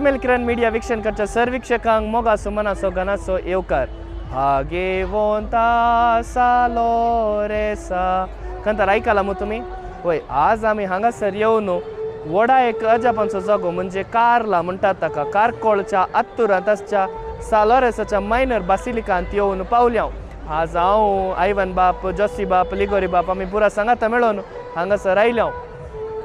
Carmel किरण media वीक्षण करच्या sir वीक्षकांक मोगासो मनासो घनाचो येवकार. भागेवंता सालो रेसा कंतार आयकला मग तुमी? वय, आज आमी हांगासर येवन वडा एक अजापांचो जागो म्हणजे कार्ला म्हणटात ताका, कारकोळच्या आत्तुरांत आसच्या सालोरेसाच्या मायनर बासिलिकांत येवन पावल्या. आज हांव, आयवन बाप, जोसी बाप, लिगोरी बाप आमी पुरा सांगाता मेळोन हांगासर आयल्या.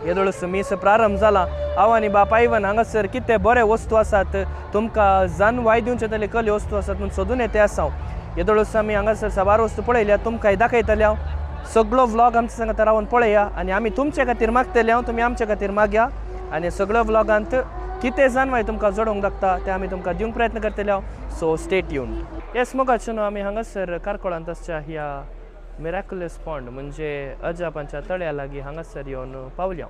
येदोळस मीस प्रारंभ जाला. हांव आनी बाप आयवन हांगासर कितें बरे वस्तू आसात, तुमकां जानवाय दिवचे तले कसल्यो वस्तू आसात म्हूण सोदून येते आसा हांव. येदोळस आमी हांगासर साबार वस्तू पळयल्या, तुमकांय दाखयतले हांव. सगळो व्लॉग आमच्या सांगाता रावन पळया आनी आमी तुमचे खातीर मागतले हांव, तुमी आमचे खातीर मागया. आनी सगळो व्लॉगांत कितें जानवाय तुमकां जोडूंक लागता तें आमी तुमकां दिवंक प्रयत्न करतले हांव. So stay tuned. येस मोगाचो न्हू, आमी हांगासर कारकोळांत आसच्या ह्या मिराकुलस पॉन्ड म्हणजे अजापांच्या तळ्या लागीं हांगासर येवन पावल्या.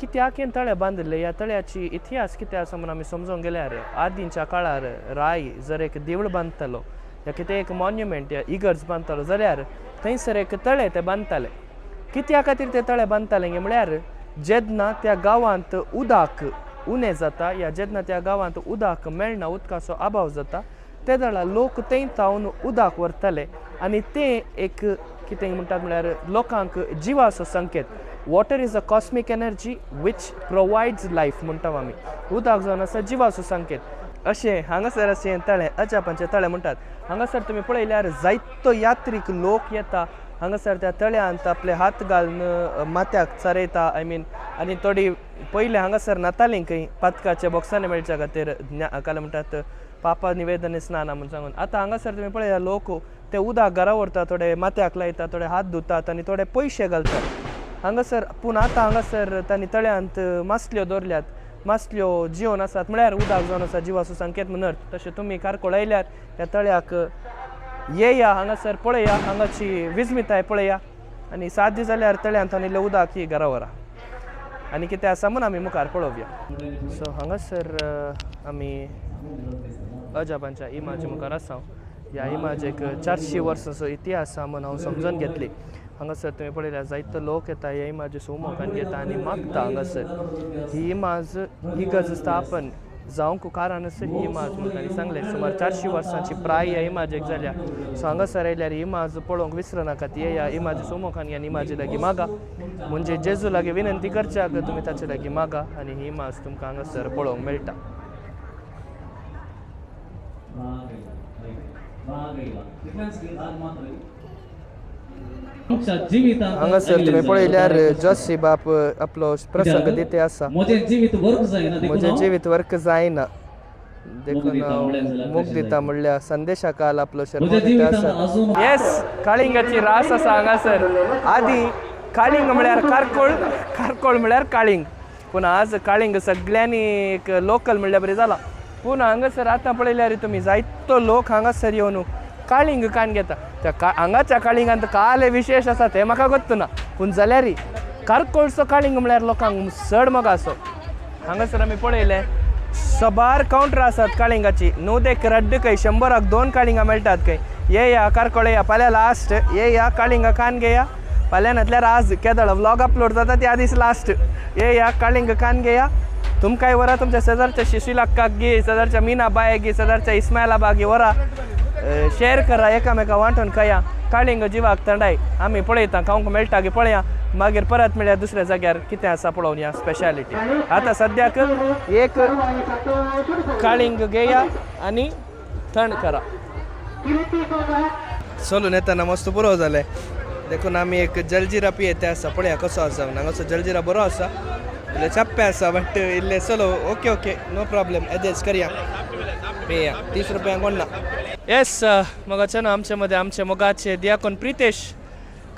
कित्याक हें तळें बांदिल्लें, ह्या तळ्याची इतिहास कितें आसा म्हूण आमी समजूंक गेल्यार, आदींच्या काळार राय जर एक देवूळ बांदतालो या कितें एक मॉन्युमेंट या इगर्ज बांदतालो जाल्यार थंयसर एक तळें ते बांदताले. कित्या खातीर ते तळें बांदताले गे म्हळ्यार, जेन्ना त्या गांवांत उदक उणें जाता या जेन्ना त्या गांवांत उदक मेळना, उदकाचो अभाव जाता, ते वेळार लोक थंय थावन उदक व्हरताले आनी ते एक कितें म्हणटात म्हळ्यार लोकांक जिवाचो संकेत. Water is a cosmic energy which provides life म्हणटा आमी. उदक जावन आसा जिवाचो संकेत. अशें हांगासर अशें तळें, अजापांचें तळें म्हणटात. हांगासर तुमी पळयल्यार जायतो यात्रीक लोक येता हांगासर, त्या तळ्यांत आपले हात घालून माथ्याक चरयता, I mean, आनी थोडी पयलें हांगासर न्हातालीं खंय पातकाच्या बॉक्सांनी मेळच्या खातीर, काय म्हणटात, पापा निवेदन स्नाना म्हूण सांगून. आतां हांगासर तुमी पळया, लोक ते उदक घरा व्हरता, थोडे माथ्याक लायता, थोडे हात धुतात आनी थोडे पयशे घालतात हांगासर. पूण आतां हांगासर तांणी तळ्यांत मासल्यो दवरल्यात. मासल्यो जिवन आसात म्हळ्यार उदक जावन आसा जिवाचो संकेत म्हणून. तशें तुमी कारकोळ आयल्यार ह्या तळ्याक येया, हांगासर पळया, हांगाची विस्मिताय पळया आनी साध्य जाल्यार तळ्यांत इल्लें उदक ही घरा व्हरा. आनी कितें आसा म्हूण आमी मुखार पळोवया. सो हांगासर आमी अजापांच्या इमाजी मुखार आसा. ह्या इमाजेक 400 वर्सांचो इतिहास आसा म्हूण हांव समजून घेतली. हांगासर तुमी पळयल्यार जायतो लोक येता, ह्या इमाजी सुमोखान घेता आनी मागता. हांगासर ही इमाज इगर्ज स्थापन जावंक कारण आसा ही इमाज म्हूण तांणी सांगलें. सुमार 400 वर्सांची प्राय ह्या इमाजेक जाल्या. सो हांगासर आयल्यार ही इमाज पळोवंक विसरनाकात. येया, इमाजी सुमोखान आनी इमाजी लागीं मागा, म्हणजे जेजू लागीं विनंती करच्याक तुमी ताचे लागीं मागा आनी ही इमाज तुमकां हांगासर पळोवंक मेळटा. हांगासर तुमी पळयल्यार जोशी बाप आपलो प्रसंग दिते आसा. म्हजें जिवीत वर्क जायना देखून म्हजें हांव जिवीत वर्क जायना देखून दिता हांव म्हणल्यार जाल्यार मोग कशें दिता जायत? म्हणल्या संदेशा काल आपलो शर्मो म्हज्या दिता जिवितांत आसा. अजून येस, काळिंगाची रास आसा हांगासर. आदी काळिंग म्हळ्यार कारकोळ, कारकोळ म्हळ्यार काळिंग. पूण आज काळिंग सगळ्यांनी एक लोकल म्हणल्यार बरें जाला. पूण हांगासर आतां पळयल्यार तुमी जायतो लोक हांगासर येवन काळिंग कान घेता. त्या हांगाच्या काळिंगांत काले विशेश आसा तें म्हाका गोत्त ना, पूण जाल्यारय कारकोळचो काळिंग म्हळ्यार लोकांक चड मोग आसो. हांगासर आमी पळयलें, सबार कावंटर आसात काळिंगाची. न्हू देख रड्ड खंय, 100क 2 काळिंगां मेळटात खंय. ये या कारकोळ या, फाल्यां लास्ट. ये या, काळिंगां खान घेया. फाल्यां नातल्यार आज केदळ व्लॉग अपलोड जाता त्या दीस लास्ट. ये या, काळिंग खान घेया. तुमकांय व्हरा, तुमच्या शेजारच्या शिशिलाक्काक गी, शेजारच्या मीना बायक गी, शेजारच्या इस्मायला बाग व्हरा, शेअर करा, एकामेका वांटून खाया. काळिंग जिवाक थंडाय. आमी पळयता खावंक मेळटा की पळया. मागीर परत मेळया दुसऱ्या जाग्यार, कितें आसा पळोवन स्पेशालिटी. आतां सद्याक एक काळिंग घेया आनी थंड करा. चलून येताना मस्त पुरो जालें, देखून आमी एक जलजिरा पियेते आसा. पळया कसो आसा. हांगासो जलजिरा बरो आसा, इल्ले चप्पे आसा बट इल्ले चलो, okay okay, no problem, adjust करया, पिया. 30 रुपयांक कोण ना. येस मोगाचे ना, आमचे मध्ये आमचे मोगाचे दियाकोन प्रितेश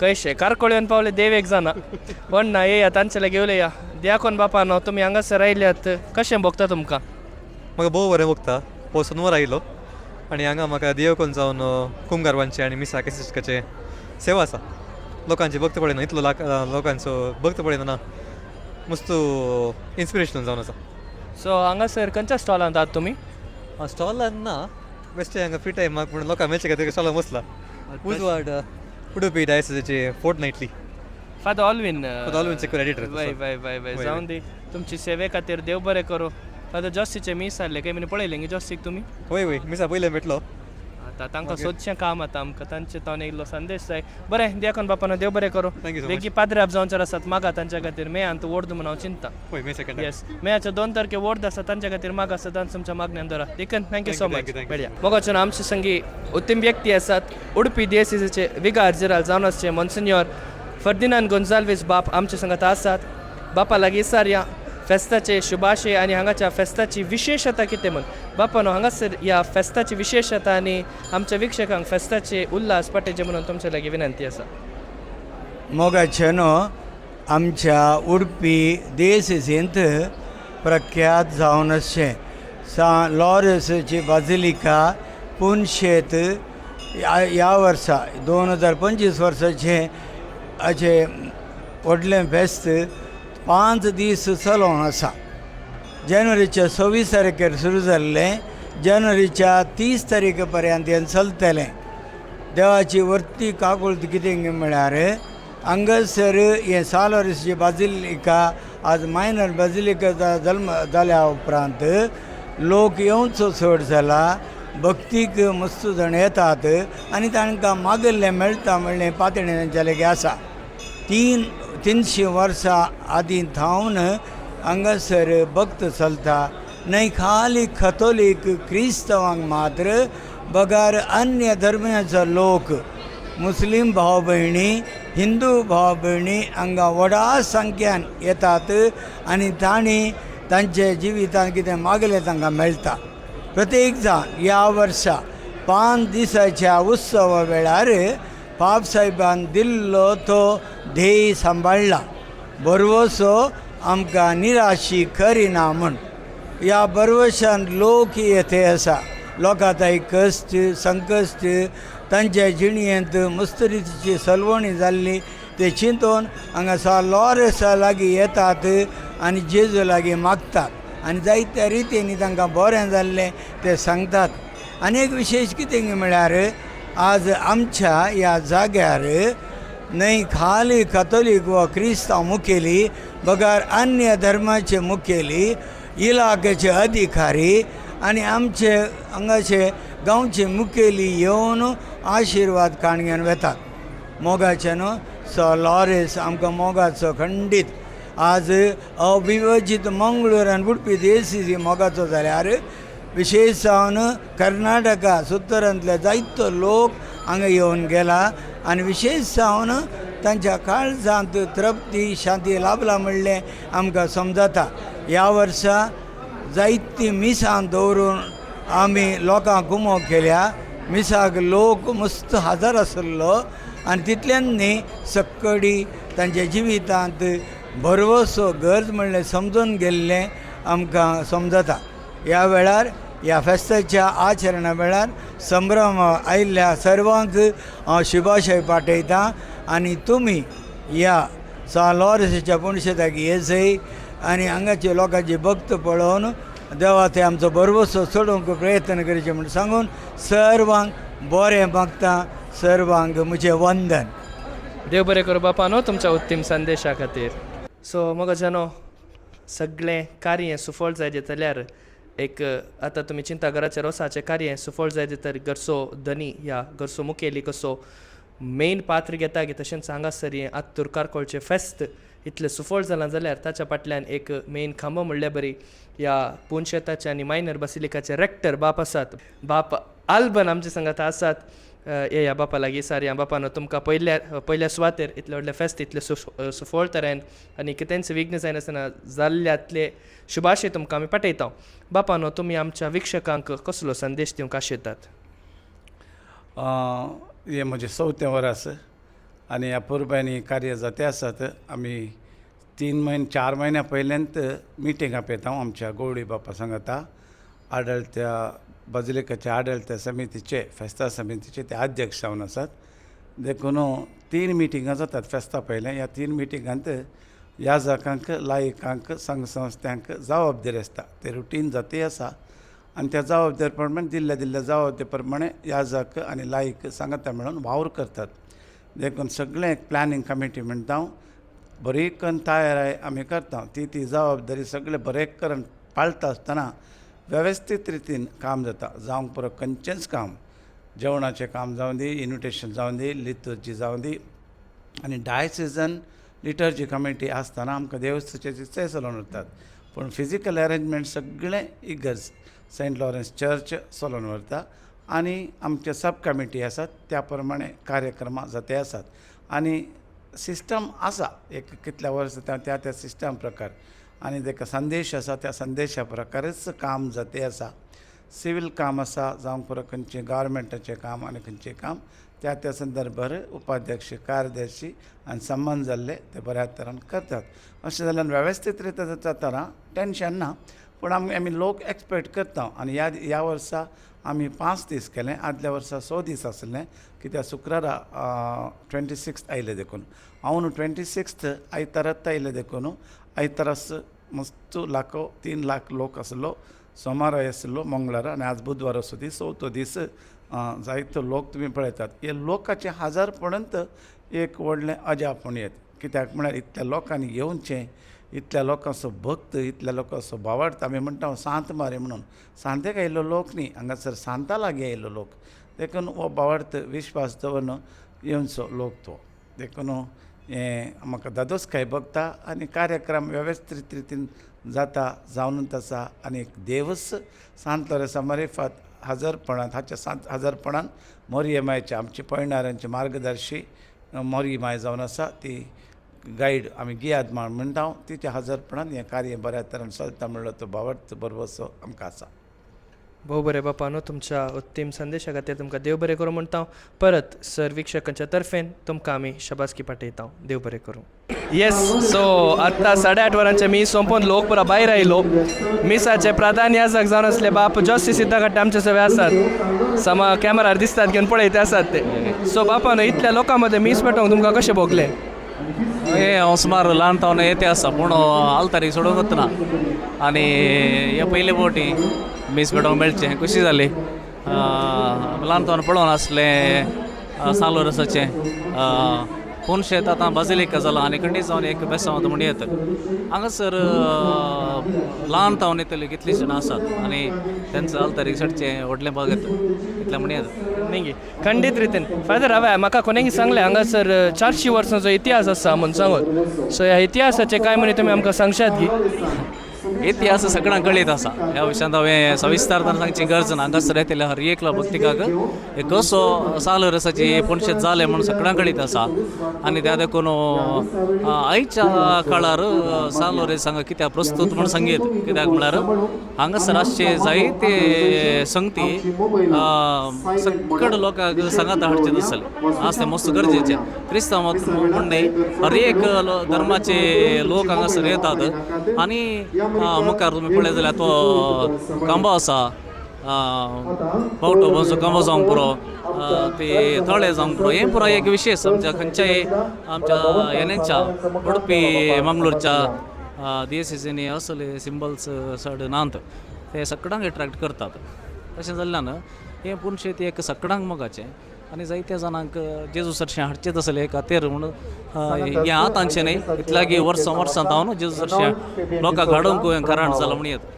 कशे कारकोळ येवन पावले देव एक जाणा. कोण ना, येया, तांचे लागीं उलया. दियाकोन बापानो, तुमी हांगासर आयल्यात, कशें भोगता तुमकां? म्हाका भोव बरें भोगता. हो सोनवार आयलो आनी हांगा म्हाका दियोकोन जावन कुमगारवांचे आनी मिसा केसिस्काचे सेवा आसा. लोकांची भक्त पळयना, इतलो लाख लोकांचो भक्त पळयना ना, मस्त इन्स्पिरेशनल जावन आसा. सो हांगासर खंयच्या स्टॉलांत आहात तुमी? स्टॉलान ना, बेश्टे हांगा फ्री टायमाक पूण लोकांक मेळचे खातीर स्टॉलान बसला. उजवाड उडुपी डायसिसाचे fortnightly. Father Alwyn. Father Alwyn secular editor. वय वय वय वय. वय. जावन दी, तुमची सेवे खातीर देव बरें करूं. फादर जॉसीचें मीस आहलें काय पळयलें गे जॉसीक तुमी? वय वय, मिसा पयलें भेटलो. आतां तांकां सोदचें काम आतां आमकां तांचे तो इल्लो संदेश जाय. बरें दियाकोन बापानो, देव बरें करूं. Thank you so much. बेगी पाद्राब जावचेर आसात, मागा तांच्या खातीर मे आनी तूं वोर्द म्हूण हांव चिंता. वय, मे सेकंड. येस, मेयाच्या 2 तारखे वोर्द आसा, तांच्या खातीर मागा सदांच तुमच्या मागण्यान दवरा. देखून thank you so Thank you, much. thank you, thank you. मेळया. मोगाच्यान आमचे संगी उत्तम व्यक्ती आसात, उडपी डिएसीचे विगार जेराल जावन आसचे मोन्सिन्योर फर्दिनांद गोन्जाल्वीस बाप आमचे संगात आसात. बापा लागीं सारया फेस्ताचे शुभाशय आनी हांगाच्या फेस्ताची विशेशता कितें म्हूण. बापानो, हांगासर ह्या फेस्ताची विशेशता आनी आमच्या वीक्षकांक फेस्ताचे उल्हास पाटेचे म्हणून तुमचे लागीं विनंती आसा. मोगाचे न्हू, आमच्या उडपी देसेंत प्रख्यात जावन आसचें सा लॉरेसाची बाजिलिका पुनशेत ह्या वर्सा 2025 वर्साचें अशें व्हडलें फेस्त 5 दीस चलोवन आसा. जानेवारीच्या 26 तारखेर सुरू जाल्लें, जानेवारीच्या 30 तारखे पर्यंत हें चलतलें. देवाची वर्ती काकुळट कितें म्हळ्यार हांगासर हें सालोरिसची बाजिलिका आज मायनर बाजिलिका जल्म जाल्या उपरांत लोक येवचो चड जाला, भक्तीक मस्त जाण येतात आनी तांकां मागिल्लें मेळटा म्हणलें पातणी तांच्या लागीं आसा. 300 वर्सां आदीं थावन हांगासर भक्त चलता. न्हय खाली कथोलीक क्रिस्तांवांक मात्र बगर अन्य धर्माचो लोक, मुस्लीम भाव भयणी, हिंदू भाव भयणी हांगा व्हडा संख्यान येतात आनी तांणी तांचे जिवितांत कितें मागलें तांकां मेळटा. प्रत्येक जाण ह्या वर्सा 5 दिसाच्या उत्सवा वेळार पाप साहेबान दिल्लो तो ध्येय सांबाळ्ळा, बरवसो आमकां निराशी करिना म्हूण. ह्या बरवशान लोक येथे आसा, लोकां ताई कश्ट संकश्ट तांच्या जिणयेंत मस्त रितीची सलवणी जाल्ली ते चिंतून हांगा सा लॉरेसा लागीं येतात आनी जेजू लागीं मागतात आनी जायत्या रितींनी तांकां बरें जाल्लें ते सांगतात. आनी एक विशेश कितें म्हळ्यार आज आमच्या ह्या जाग्यार न्हय खाली कथोलीक वा क्रिस्तांव मुखेली बगर अन्य धर्माचे मुखेली, इलाक्याचे अधिकारी आनी आमचे हांगाचे गांवचे मुखेली येवन आशिर्वाद काण घेवन वेतात. मोगाचे न्हू सो लॉरेस आमकां मोगाचो खंडीत आज अविभजीत मंगळूर आनी उडपी देसी मोगाचो जाल्यार विशेश जावन कर्नाटका सुत्तरांतले जायतो लोक हांगा येवन गेला आनी विशेश जावन तांच्या काळजांत तृप्ती शांती लाभला म्हणलें आमकां समजता. ह्या वर्सा जायतीं मिसां दवरून आमी लोकांक गुमो केल्या. मिसाक लोक मस्त हजर आसलो आनी तितल्यान न्ही सक्कडी तांच्या जिवितांत भरवसो गरज म्हणलें समजून गेल्लें आमकां समजता. ह्या वेळार ह्या फेस्ताच्या आचरणा वेळार संभ्रम आयिल्ल्या सर्वांक हांव शुभाशय पाठयतां आनी तुमी ह्या सा लॉरेसाच्या पुणशेताक येजय आनी हांगाचे लोकांची भक्त पळोवन देवा ते आमचो भरवसो चडोवंक प्रयत्न करचे म्हूण सांगून सर्वांक बरें मागता. सर्वांक म्हजें वंदन. देव बरें करूं बापा न्हू तुमच्या उत्तम संदेशा खातीर. सो मोगाच्यानो, सगळें कार्य सुफळ जायत जाल्यार एक आतां तुमी चिंता घराच्या रोसाचें कार्य सुफळ जायत तर घरचो धनी ह्या घरचो मुखेली कसो मेन पात्र घेता की तशेंच हांगासर हें आत्तूर कारकोळचें फेस्त इतलें सुफळ जालां जाल्यार ताच्या फाटल्यान एक मेन खांबो म्हणल्यार बरी ह्या पुनशेताचे आनी मायनर बासिलिकाचे रेक्टर बाप आसात, बाप आल्बन आमचे संगात आसात. ह्या बापा लागीं सार ह्या बापान तुमकां पयल्या पयल्या सुवातेर इतलें व्हडलें फेस्त इतलें सुफळ तरेन आनी कितेंच विघ्न जायनासतना जाल्ल्यांतले शुभाशय तुमकां आमी पाठयता. बापानो, तुमी आमच्या वीक्षकांक कसलो संदेश दिवंक आशेतात? हें म्हजें चवथें वर्स आनी ह्या परबांनी कार्य जाते आसात. आमी 3 म्हयने 4 म्हयन्या पयल्यान मिटींग आपयता आमच्या गौडी बापा सांगता, आडळत्या बाजिलिकाच्या आडळत्या समितीचे फेस्ता समितीचे ते अध्यक्ष जावन आसात. देखून 3 मिटिंगां जातात फेस्ता पयलें. ह्या 3 मिटिंगांत याजकांक, लायकांक, संघ संस्थांक जबाबदारी आसता, ते रुटीन जाती आसा आनी त्या जबाबदारी प्रमाणे दिल्ल्या दिल्ल्या जबाबदारी प्रमाणे याजक आनी लायक सांगता मेळून वावर करतात. देखून सगळें एक प्लॅनिंग कमिटी म्हणटा हांव, बरी करून तयार आमी करता, ती ती जबाबदारी सगळे बरें करून पाळटा आसतना वेवस्थीत रितीन काम जाता. जावंक पुरो खंयचेंच काम, जेवणाचें काम जावं दी, इन्विटेशन जावं दी, लितुर्जी जावं दी. आनी डायसिजन लिटर्जी कमिटी आसतना आमकां देवस्थाचे ते चलोवन व्हरतात, पूण फिजिकल अरेंजमेंट सगळें इगर्ज सेंट लॉरन्स चर्च चलोवन व्हरता. आनी आमचे सब कमिटी आसात त्या प्रमाणे कार्यक्रमां जाते आसात. आनी सिस्टम आसा एक कितल्या वर्सां त्या त्या त्या सिस्टम प्रकार आनी तेका संदेश आसा त्या संदेशा प्रकारच काम जाते आसा. सिवील काम आसा जावं पुरो खंयचें गव्हर्मेंटाचें काम आनी खंयचें काम त्या त्या संदर्भार उपाध्यक्ष, कार्यदर्शी आनी संबंद जाल्ले ते बऱ्या तरान करतात. अशें जाल्ल्यान वेवस्थीत रित्या जाताना टेंशन ना, पूण आमी लोक एक्सपेक्ट करता. आनी ह्या वर्सा आमी 5 दीस केलें, आदल्या वर्सा 6 दीस आसलें, कित्याक शुक्रारा 26 आयलें देखून. हांव न्हू 26 आयतारात आयलें देखून आयतारास मस्त लाखो 3 लाख लोक आसलो, सोमाराय आसलो, मंगळारा आनी आज बुधवार असो दीस, चवथो दीस जायतो लोक तुमी पळयतात. हे लोकाचे हजार पर्यंत एक व्हडलें अजाप येत, कित्याक म्हळ्यार इतल्या लोकांनी येवचें, इतल्या लोकांचो भक्त, इतल्या लोकांचो भावार्थ. आमी म्हणटा सांत मारी म्हणून, सांतेक आयिल्लो लोक न्ही, हांगासर सांता लागीं आयिल्लो लोक, देखून हो भावार्थ विश्वास दवरून येवचो लोक तो. देखून हें म्हाका दादोसकाय भोगता आनी कार्यक्रम वेवस्थीत रितीन जाता जावनूच आसा. आनी एक देवच सांत लोरेंसा मारिफात हजरपणांत, हाच्या सांत हजरपणान मोरये मायच्या आमची पयणाऱ्यांचे मार्गदर्शी मोरये माय जावन आसा, ती गायड आमी गियाद माळ म्हणटा, तिच्या हजरपणान हें कार्य बऱ्या तरेन चलता म्हणलो तो भावार्थ बरोबरसो आमकां आसा. भोव बरें बापा न्हू, तुमच्या उत्तीम संदेशा खातीर तुमकां देव बरें करूं म्हणटा. परत सर वीक्षकांच्या तर्फेन तुमकां आमी शबासकी पाठयता. देव बरें करूं. येस, सो आत्तां 8:30 वरांचे मीस सोंपोवन लोक पुरा भायर आयलो. मिसाचे प्राधान्य याजक जावन आसले बाप जोसी सिद्धाकट्टे आमचे सगळे आसात, समा कॅमेरार दिसतात घेवन पळयते आसात ते. सो बापा न्हू, इतल्या लोकां मदें मीस पेटोवंक तुमकां कशें भोगलें? हे हांव सुमार ल्हान तावन येते आसा, पूण आलतारीक सोडूंक वतना आनी हे पयले फावटी मीस पेटोवंक मेळचें खुशी जाली. ल्हान तावन पळोवन आसलें सान लोरसाचें पुनशेत आतां बाजिलिका जालां आनी खंडीत जावन एक बेसांव म्हूण येता. हांगासर ल्हान तावन येतले कितलीं जाणां आसात आनी तेंचो आलतारीक चडचें व्हडलें भाग येता इतलें म्हण येता. न्ही, खंडीत रितीन फादर हांवें म्हाका कोणेंगी सांगलें हांगासर 400 वर्सांचो इतिहास आसा म्हूण सांगून. सो ह्या इतिहासाचें कांय म्हणी तुमी आमकां सांगशात की? इतिहास सगळ्यांक कळीत आसा, ह्या विशयांत हांवें सविस्तारतान सांगची गरज ना. हांगासर येतल्या हर एकलो भक्तिकाक हे कसो साल रसाची पुनशेत जालें म्हूण सगळ्यांक कळीत आसा. आनी त्या देखून आयच्या काळार सान लोरेंस हांगा कित्याक प्रस्तूत म्हूण सांगीत, कित्याक म्हळ्यार हांगासर आसचे जायते संगती सगळे लोकांक सांगात हाडचे आसले, आज तें मस्त गरजेचें. क्रिस्तांव म्हूण न्हय, हर एक धर्माचे लोक हांगासर येतात. आनी मुखार तुमी पळयत जाल्यार तो खांबो आसा, बावटो बसो खांबो जावंक पुरो, ते तळें जावंक पुरो, हें पुरो एक विशेश आमच्या खंयच्याय आमच्या हेन्यांच्या उडपी मंगळूरच्या दियसिसींनी असले सिंबल्स चड नात, ते सगळ्यांक एट्रेक्ट करतात. तशें जाल्ल्यान हें पुनशेत एक सगळ्यांक मोगाचें आनी जायत्या जाणांक जेजू सरशें हाडचें तसलें एक खातीर म्हूण हें आतांचें न्हय, इतल्यागी वर्सां वर्सां जावन जेजू सरशें लोकांक हाडूंक हें कारण जालां म्हूण येता.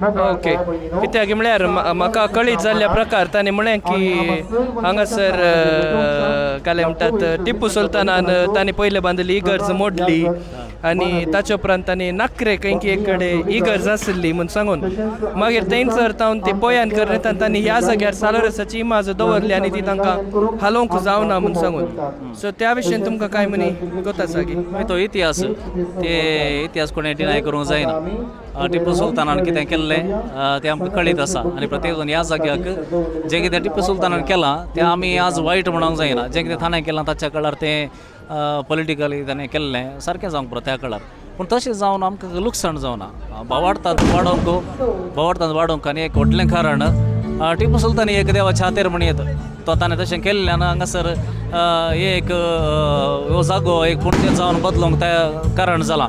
ओके, कित्याक म्हळ्यार म्हाका कळीत जाल्ल्या प्रकार तांणी म्हळें की हांगासर काले म्हणटात टिप्पू सुलतानान तांणी पयलें बांदिल्ली इगर्ज मोडली आनी ताचे उपरांत तांणी नाकरे खंय की एक कडेन इगर्ज आशिल्ली म्हूण सांगून मागीर थंयसर तावन ती पयान करत आनी तांणी ह्या जाग्यार सालोरसाची इमाज दवरली आनी ती तांकां हालोवंक जावना म्हूण सांगून. सो त्या विशयान तुमकां कांय म्हणी गोता जागी? तो इतिहास, ते इतिहास कोणें डिनाय करूंक जायना. टिप्पू सुलतानान कितें केल्लें तें आमकां कळीत आसा आनी प्रत्येक जाण ह्या जाग्याक जें कितें टिप्पू सुलतानान केलां तें आमी आज वायट म्हणूंक जायना. जें कितें ताणें केलां ताच्या काळार तें पॉलिटिकली ताणें केल्लें सारकें जावंक पुरो त्या काळार, पूण तशें जावन आमकां लुकसाण जावना. भावार्थांत वाडोवंक, भावार्थांत वाडोवंक आनी एक व्हडलें कारण टिप्पू सुलतान एक देवाच्या हातेर म्हण येता, तो ताणें तशें केल्ल्यान हांगासर एक हो जागो एक पुणशेत जावन बदलूंक तें कारण जालां.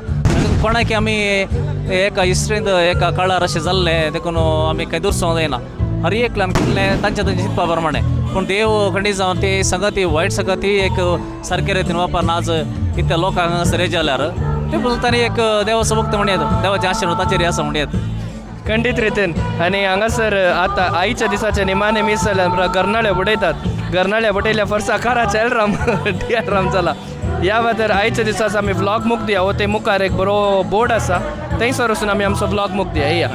कोणाक आमी एका हिस्ट्रींत एका काळार अशें जाल्लें देखून आमी कांय दुरसोवंक जायना. हर एकल्यान केल्लें तांच्या तांच्या चिंतपा प्रमाणें, पूण देव खंडीत जावन ती संगती वायट संगती एक सारके रितीन वापरना. आज इतल्या लोकांक हांगासर हे जाल्यार टिपू सुलतान एक देवाचो भक्त म्हणूं येता, देवाचे आशिर्वाद ताचेर आसा म्हणूं येता. खंडीत रितीन. आनी हांगासर आतां आईच्या दिसाच्या निमाणे मीस जाल्यार गरनाळे बुडयतात. गरनाळे बुडयल्या फर्सा काराचे एलराम डी जाला. ह्या वेळार आयच्या दिसाचो आमी व्लॉग मुक्ती. हो ते मुखार एक बरो बोर्ड आसा, थंयसर वचून आमी आमचो व्लॉग मुक्ती. येया.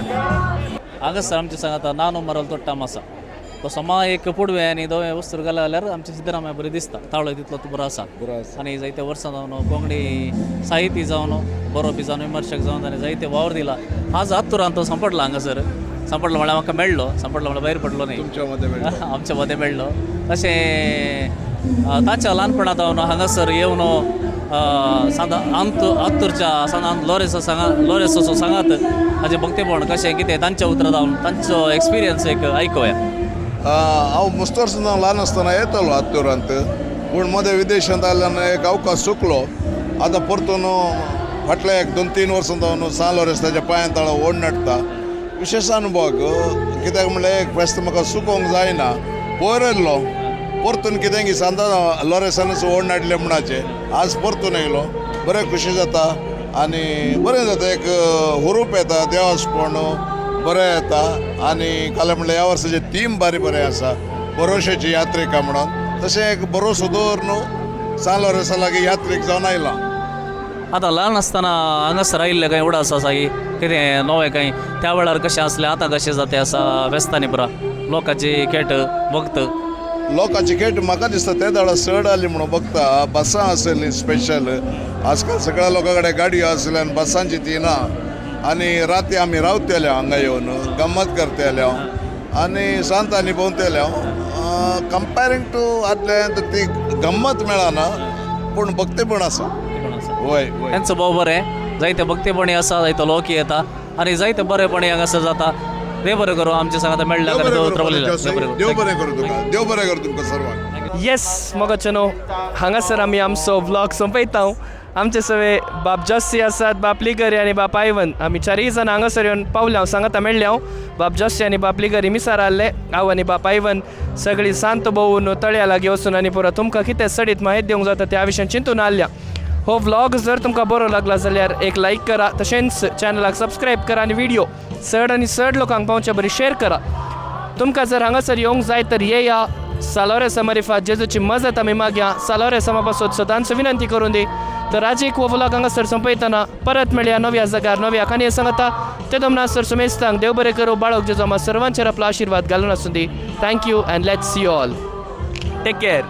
हांगासर आमच्या सांगाता नानो मरल तोट्टाम आसा. तो समा एक पुडवें आनी धवें वस्त्र घालें जाल्यार आमच्या सिद्धरामया बरें दिसता. ताळो तितलो तो बरो आसा आनी जायते वर्सां जावन कोंकणी साहित्य जावन, बरोवपी जावन, विमर्शक जावन ताणें जायते वावर दिला. आज आत्तुरान तो सांपडला. हांगासर सांपडलो म्हळ्यार म्हाका मेळ्ळो, सांपडलो म्हळ्यार भायर पडलो न्ही, आमच्या मदें मेळ्ळो. तशें ताच्या ल्हानपणांत हांव हांगासर येवन सांत आंत आत्तूरच्या सांत आंत लोरेसो सांगा लोरेसो सांगात हाजें भक्तेपण कशें कितें तांच्या उतरां जावन तांचो एक्सपिरियन्स एक आयकुया. हांव मुस्तर सुद्दां ल्हान आसतना येतालो आत्तुरांत, पूण मदें विदेशांत आयिल्ल्यान एक अवकाश चुकलो. आतां परतून फाटल्या एक 2-3 वर्सां जावन सान लोरेंस ताच्या पांयां तळा ओड नाडटा. विशेश अनुभव कित्याक म्हणल्यार एक फेस्त म्हाका चुकोवंक जायना. पयर येयल्लो परतून कितें की सांता लोरेसानूच ओड नाडलें म्हणपाचें, आज परतून येयलो. बरें खुशी जाता आनी बरें जाता, एक हुरूप येता, देवासपण बरें येता. आनी काल म्हणल्यार ह्या वर्साचें थीम बारी बरें आसा, भरोश्याची यात्रिका म्हणून. तशें एक भरोसो दवर न्हू सान लोरेसा लागीं यात्रीक जावन आयला. आतां ल्हान आसतना हांगासर आयिल्लें कांय उडास आसा की कितें नवें कांय त्या वेळार कशें आसलें, आतां कशें जातें आसा फेस्तांनी पुरा लोकांची खेट भक्त? लोकांची खेट म्हाका दिसता ते दाडा चड आसली म्हणून बघता. बसां आसलीं स्पेशल, आजकाल सगळ्या लोकां कडेन गाडयो आसल्यान आनी बसांची ती ना. आनी राती आमी रावतले हांगा येवन गम्मत करतले आनी सांतांनी भोंवतले. कंपेरींग टू आदले ती गम्मत मेळना, पूण भक्तीपण आसा. वय वय. तेंचो भोव बरें जायते भक्तीपणी आसा, जायतो लोक येता आनी जायते बरेपणी हांगासर जाता. देव बरें करूं आमच्या सांगाता मेळ्ळ्या. देव बरें करूं, देव बरें करूं तुका, देव बरें करूं तुमकां सर्वांक. येस मोगाचेनो, हांगासर आमी आमचो व्लॉग सोंपयता. आमचे सगळे बाप जॉसी आसात, बाप लिगरी आनी बाप आयवन. आमी चारय जाण हांगासर येवन पावल्या हांव सांगाता मेळ्ळे हांव. बाप जॉसी आनी बाप लिगरी मिसार आहले. हांव आनी बाप आयवन सगळीं शांत भोंवून तळ्या लागीं वचून आनी पुरो तुमकां कितें सडीत म्हायती दिवंक जाता त्या विशयान चिंतून आहल्या. हो व्लॉग जर तुमकां बरो लागला जाल्यार एक लायक करा, तशेंच चॅनलाक सबस्क्रायब करा आनी व्हिडिओ चड आनी चड लोकांक पावचे बरी शेअर करा. तुमकां जर हांगासर येवंक जाय तर येया. सालोरे मारिफात जेजूची मजत आमी मागया. सालोरे समा पासत सदांच विनंती करून दी. तर आज एक हो व्लॉग हांगासर सोंपयतना परत मेळया नव्या जाग्यार नव्या काणये सांगता. ते दोमना सर सुमेस्तांक देव बरें करूं. बाळक जेजू आम्हा सर्वांचेर आपलो आशिर्वाद घालून आसूं दी. Thank you and let's see all. Take care.